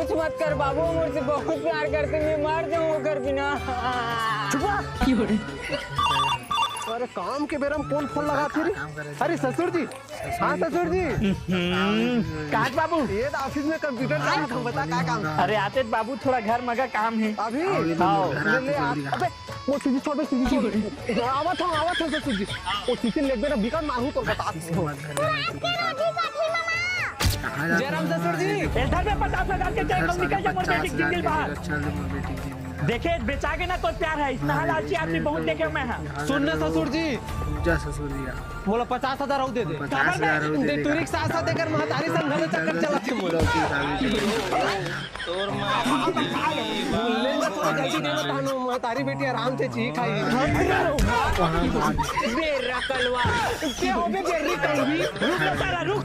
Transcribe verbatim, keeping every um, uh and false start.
कुछ मत कर बाबू, मोर से बहुत प्यार करथे, मैं मर जाहूं ओकर बिना। चुप रह। अरे काम के बेरा म कोन फोन लगाथे रे? अरे ससुर जी। हाँ ससुर जी। हम्म, काट बाबू। ये तो ऑफिस में कंप्यूटर काम था, बता का काम था? अरे आते बाबू, थोड़ा घर मगा काम हे। अभी? हाँ। ले, ले, आ, अबे, वो सीधी छोड़, बे, सीधी छोड़। आवत हूँ, आवत हूँ ससुर जी। वो सीधी लेके ना बिकट मारू तो बता। जयराम ससुर जी। ए, धर बे पचास हजार के चेक, निकल जा मोर बेटी के जिंदगी बाहर। देखे, बेचा के ना कोई प्यार है, इतना लालची आदमी बहुत देखे मैं, हाँ। सुन ना ससुर जी। जा ससुर जी, जा। मोला पचास हजार अउ दे दे। पचास हजार अउ दे दे। टूरी के साथ साथ एकर महतारी संग घलो चक्कर चलत हे मोला। ले जा, थोड़ा जल्दी दे बता नो, महतारी बेटी आराम से जी खाई। बेर्रा कलवा। के हो बे बेर्री कलवी? रुक ना साला, रुक।